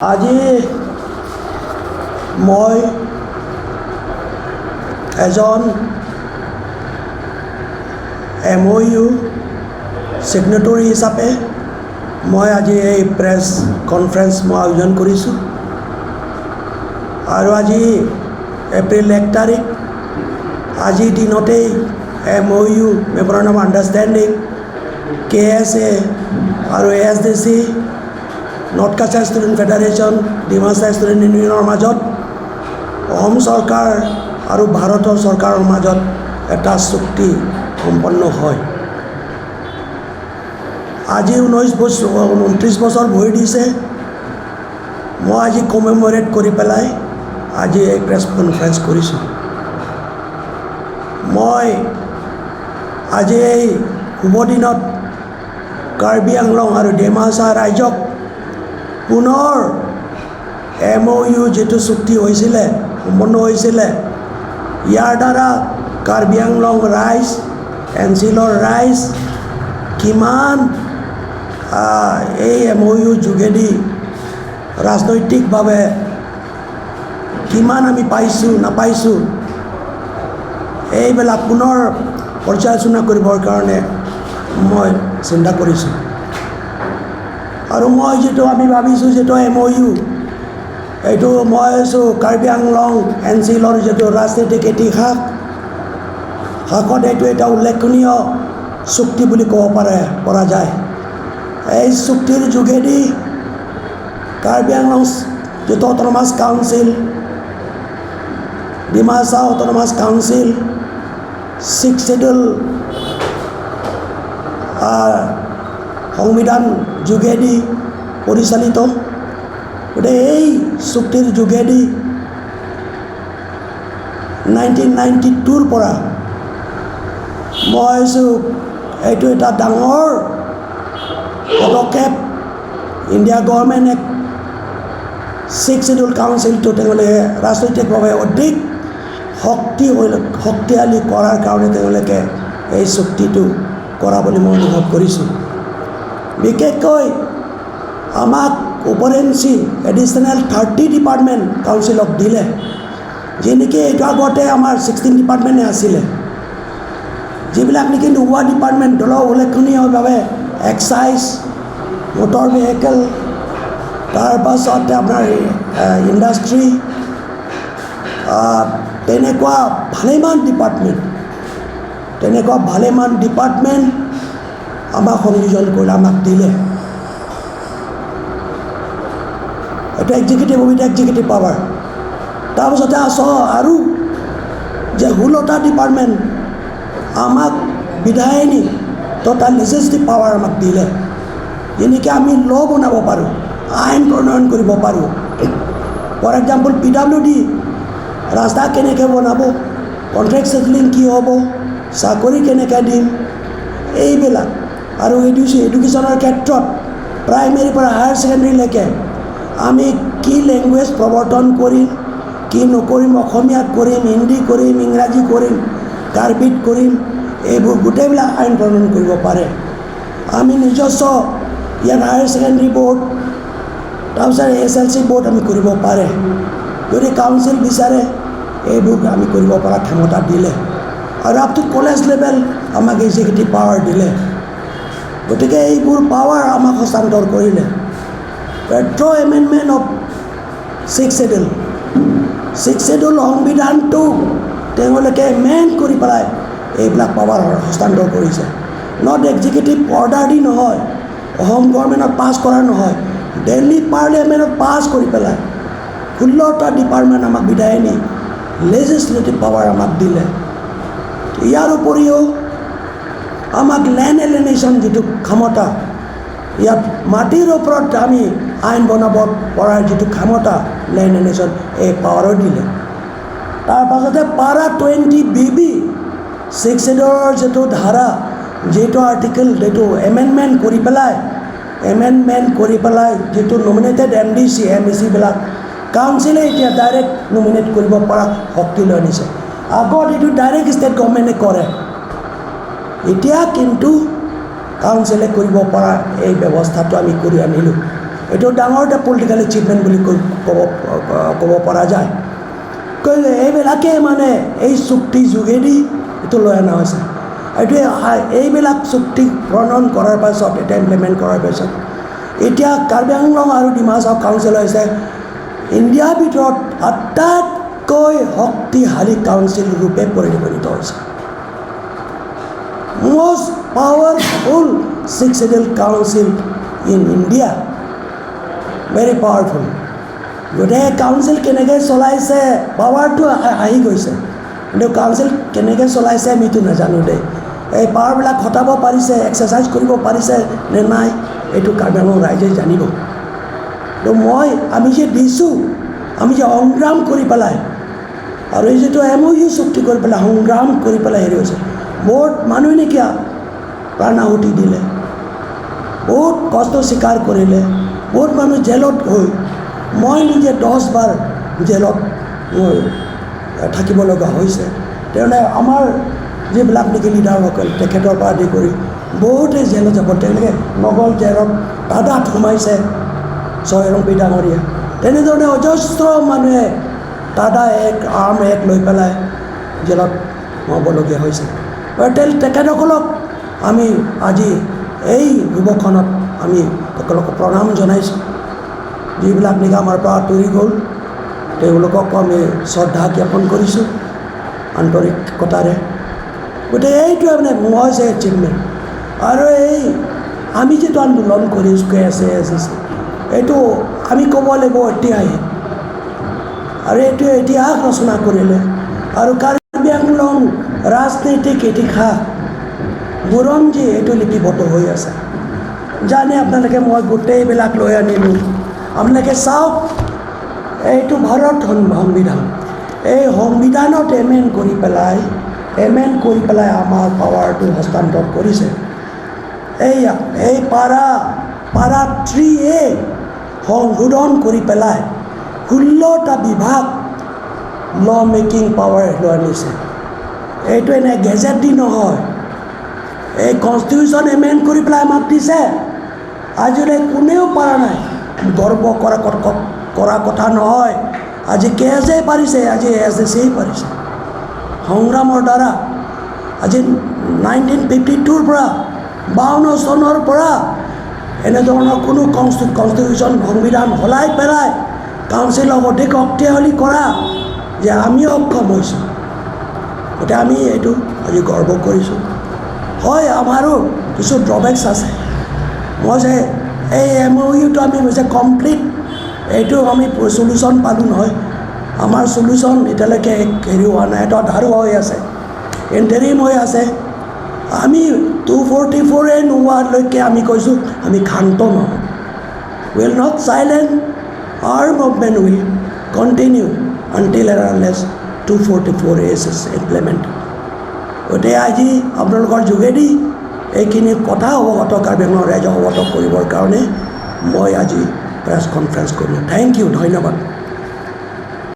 আজি মই এজন এমঅ'ইউ ছিগনেটৰী হিচাপে মই আজি এই প্ৰেছ কনফাৰেঞ্চ মই আয়োজন কৰিছোঁ। আৰু আজি এপ্ৰিল 1 তাৰিখ, আজিৰ দিনতেই MoU, memorandum understanding, KSA আৰু SDC, north Cachar student federation, Dimasa student ইউনিয়নৰ মাজত অসম চৰকাৰ আৰু ভাৰতৰ চৰকাৰৰ মাজত এটা চুক্তি সম্পন্ন হয়। আজি 19 বছৰ, 29 বছৰ ভৰি দিছে। মই আজি কমেমৰেট কৰি পেলাই আজি এই প্ৰেছ কনফাৰেঞ্চ কৰিছোঁ। মই আজি এই শুভ দিনত কাৰ্বি আংলং আৰু ডিমাচা ৰাইজক পুনৰ এমঅ'ইউ যিটো চুক্তি হৈছিলে, সম্পন্ন হৈছিলে, ইয়াৰ দ্বাৰা কাৰ্বি আংলং ৰাইজ, এনচিলৰ ৰাইজ কিমান এই এমঅ'ইউ যোগেদি ৰাজনৈতিকভাৱে কিমান আমি পাইছোঁ নাপাইছোঁ, এইবিলাক পুনৰ পৰ্যালোচনা কৰিবৰ কাৰণে মই চিন্তা কৰিছোঁ। আৰু মই যিটো আমি ভাবিছোঁ, যিটো এমঅ'ইউ, এইটো মই আছোঁ কাৰ্বি আংলং এনচিলৰ যিটো ৰাজনৈতিক ইতিহাস শাসত এইটো এটা উল্লেখনীয় চুক্তি বুলি ক'ব পৰা যায়। এই চুক্তিৰ যোগেদি কাৰ্বি আংলং যিটো autonomous council, Dimasa autonomous council, six schedule সংবিধান যোগেদি পৰিচালিত। গতিকে এই চুক্তিৰ যোগেদি 1992ৰ পৰা মই ভাবিছোঁ এইটো এটা ডাঙৰ পদক্ষেপ। ইণ্ডিয়া গভৰ্ণমেণ্টে ছিক্স শ্বেডিউল কাউন্সিলটো তেওঁলোকে ৰাজনৈতিকভাৱে অধিক শক্তিশালী কৰাৰ কাৰণে তেওঁলোকে এই চুক্তিটো কৰা বুলি মই অনুভৱ কৰিছোঁ। বিশেষকৈ আমাক উপৰেঞ্চি এডিশ্যনেল 30 ডিপাৰ্টমেণ্ট কাউন্সিলক দিলে, যি নেকি এইটো আগতে আমাৰ 16 ডিপাৰ্টমেণ্টে আছিলে, যিবিলাক নেকি নোহোৱা ডিপাৰ্টমেণ্ট। ধৰক উল্লেখনীয়ভাৱে এক্সাইজ, মটৰ ভেহিকেল, তাৰপাছতে আপোনাৰ ইণ্ডাষ্ট্ৰী, তেনেকুৱা ভালেমান ডিপাৰ্টমেণ্ট, তেনেকুৱা ভালেমান ডিপাৰ্টমেণ্ট আমাক সংযোজন কৰিলে, আমাক দিলে। এইটো এক্সিকিউটিভ উইথ এক্সিকিউটিভ পাৱাৰ। তাৰপাছতে আছ আৰু যে 16টা ডিপাৰ্টমেণ্ট আমাক বিধায়িনী তথা লেজিছলেটিভ পাৱাৰ আমাক দিলে, যেনেকৈ আমি ল' বনাব পাৰোঁ, আইন প্ৰণয়ন কৰিব পাৰোঁ। ফৰ এক্সাম্পল, পিডাব্লিউডি ৰাস্তা কেনেকৈ বনাব, কণ্ট্ৰেক্ট ছেটেলিং কি হ'ব, চাকৰি কেনেকৈ দিম, এইবিলাক। আৰু এডুকেশ্যনৰ ক্ষেত্ৰত প্ৰাইমেৰীৰ পৰা হায়াৰ ছেকেণ্ডেৰীলৈকে আমি কি লেংগুৱেজ প্ৰৱৰ্তন কৰিম, কি নকৰিম, অসমীয়াত কৰিম, হিন্দী কৰিম, ইংৰাজী কৰিম, কাৰ্বিত কৰিম, এইবোৰ গোটেইবিলাক আইন প্ৰণয়ন কৰিব পাৰে। আমি নিজস্ব ইয়াত হায়াৰ ছেকেণ্ডেৰী বৰ্ড, তাৰপিছত এছএলচি বৰ্ড আমি কৰিব পাৰে। যদি কাউন্সিল বিচাৰে, এইবোৰ আমি কৰিব পৰা ক্ষমতা দিলে। আৰু আপ টু কলেজ লেভেল আমাক এক্সিকিউটিভ পাৱাৰ দিলে। গতিকে এইবোৰ পাৱাৰ আমাক হস্তান্তৰ কৰিলে। Retro amendment of Six Schedule, Six Schedule সংবিধানটো তেওঁলোকে এমেণ্ড কৰি পেলাই এইবিলাক পাৱাৰ হস্তান্তৰ কৰিছে। Not executive order দি নহয়, অসম গভৰ্ণমেণ্টত পাছ কৰা নহয়, দিল্লী পাৰ্লিয়ামেণ্টত পাছ কৰি পেলাই 16টা ডিপাৰ্টমেণ্ট আমাক বিধায়িনী লেজিছলেটিভ পাৱাৰ আমাক দিলে। ইয়াৰ উপৰিও আমাক লেণ্ড এলিয়েনেশ্যন যিটো ক্ষমতা, ইয়াত মাটিৰ ওপৰত আমি আইন বনাব পৰাৰ যিটো ক্ষমতা, লেণ্ড এলিয়েনেশ্যন, এই পাৱাৰো দিলে। তাৰ পাছতে পাৰা 20 বিবি, ছিক্স শ্বেডিউলৰ যিটো ধাৰা, যিটো আৰ্টিকেল, যিটো এমেণ্ডমেণ্ট কৰি পেলাই যিটো নমিনেটেড এমডিচি, এমইচিবিলাক কাউন্সিলে এতিয়া ডাইৰেক্ট নমিনেট কৰিব পৰা শক্তি লৈ আনিছে। আগত এইটো ডাইৰেক্ট ষ্টেট গভৰ্ণমেণ্টে কৰে, এতিয়া কিন্তু কাউন্সিলে কৰিব পৰা এই ব্যৱস্থাটো আমি কৰি আনিলোঁ। এইটো ডাঙৰ এটা পলিটিকেল এচিভমেণ্ট বুলি ক'ব ক'ব পৰা যায়। এইবিলাকে মানে এই চুক্তিৰ যোগেদি এইটো লৈ অনা হৈছে। এইটোৱে এইবিলাক চুক্তি প্ৰণয়ন কৰাৰ পাছত, এতিয়া ইমপ্লিমেণ্ট কৰাৰ পাছত, এতিয়া কাৰ্বি আংলং আৰু ডিমা হাছাও কাউন্সিল হৈছে ইণ্ডিয়াৰ ভিতৰত আটাইতকৈ শক্তিশালী কাউন্সিল ৰূপে পৰিগণিত হৈছে, most powerful Sixth Schedule Council in India, very powerful. গতিকে কাউন্সিল কেনেকৈ চলাইছে, পাৱাৰটো আহি গৈছে, কিন্তু কাউন্সিল কেনেকৈ চলাইছে আমিতো নাজানো দেই। এই পাৱাৰবিলাক খটাব পাৰিছে, এক্সাৰচাইজ কৰিব পাৰিছে নে নাই, এইটো কাৰ্বি আংলং ৰাইজে জানিব। তো আমি যে দিছোঁ, আমি যে সংগ্ৰাম কৰি পেলাই আৰু এই যিটো এমঅ'ইউ চুক্তি কৰি পেলাই সংগ্ৰাম কৰি পেলাই হেৰি হৈছে, বহুত মানুহ নেকি প্ৰাণ আহুতি দিলে, বহুত কষ্ট স্বীকাৰ কৰিলে, বহুত মানুহ জেলত গৈ, মই নিজে 10 বাৰ জেলত মই থাকিব লগা হৈছে। তেনেহ'লে আমাৰ যিবিলাক নেকি লিডাৰসকল, তেখেতৰ পৰা আদি কৰি বহুতে জেলত যাব, তেওঁলোকে নগল। জেলত টাডাত সোমাইছে ছয়ৰংপী ডাঙৰীয়া। তেনেধৰণে অজস্ৰ মানুহে টাডা এক্ট, আৰ্ম এক্ট লৈ পেলাই জেলত সোমাবলগীয়া হৈছে। আৰু তেখেতসকলক আমি আজি এই শুভক্ষণত আমি তেখেতলোকক প্ৰণাম জনাইছোঁ। যিবিলাক নেকি আমাৰ পৰা আঁতৰি গ'ল, তেওঁলোককো আমি শ্ৰদ্ধা জ্ঞাপন কৰিছোঁ আন্তৰিকতাৰে। গতিকে এইটোৱে মানে মই যে এচিভমেণ্ট আৰু এই আমি যিটো আন্দোলন কৰিছোঁ কে এছ এ এছ এছ, এইটো আমি ক'ব লাগিব ঐতিহাসিক আৰু এইটোৱে ইতিহাস ৰচনা কৰিলে আৰু কাৰ্বি আংলং ৰাজনৈতিক ইতিহাস, বুৰঞ্জী এইটো লিপিবদ্ধ হৈ আছে। জানে আপোনালোকে, মই গোটেইবিলাক লৈ আনিলোঁ, আপোনালোকে চাওক। এইটো ভাৰত সংবিধান। এই সংবিধানত এমেণ্ড কৰি পেলাই আমাৰ পাৱাৰটো হস্তান্তৰ কৰিছে। এইয়া এই পাৰা 3এ সংশোধন কৰি পেলাই 16টা বিভাগ ল মেকিং পাৱাৰ লৈ আনিছে। এইটো এনে গেজেট দি নহয়, এই কনষ্টিটিউশ্যন এমেণ্ড কৰি পেলাই আমাক দিছে। আজিলৈ কোনেও পৰা নাই। গৰ্ব কৰা কথা নহয়। আজি কে এছ এ পাৰিছে, আজি এছ এছ এ পাৰিছে সংগ্ৰামৰ দ্বাৰা। আজি 1952ৰ পৰা, 52 চনৰ পৰা এনেধৰণৰ কোনো কনষ্টিটিউশ্যন, সংবিধান সলাই পেলাই কাউন্সিলক অধিক শক্তিশালী কৰা যে আমি সক্ষম হৈছোঁ। গতিকে আমি এইটো আজি গৰ্ব কৰিছোঁ। হয়, আমাৰো কিছু ড্ৰবেক্স আছে। মই যে এই এমঅ'ইউটো আমি যে কমপ্লিট এইটো আমি চলিউশ্যন পালোঁ নহয়। আমাৰ চলিউশ্যন এতিয়ালৈকে হেৰি হোৱা নাই, এইটো আধাৰুৱা হৈ আছে, ইণ্টাৰিম হৈ আছে। আমি 244A নোহোৱালৈকে আমি কৈছোঁ, আমি ক্ষান্ত নহওঁ। Will not silent, our movement will continue until and unless 244A is implement. গতিকে আজি আপোনালোকৰ যোগেদি এইখিনি কথা অৱগত, কাৰ্বি আংলং ৰাইজক অৱগত কৰিবৰ কাৰণে মই আজি প্ৰেছ কনফাৰেঞ্চ কৰিলোঁ। Thank U, ধন্যবাদ।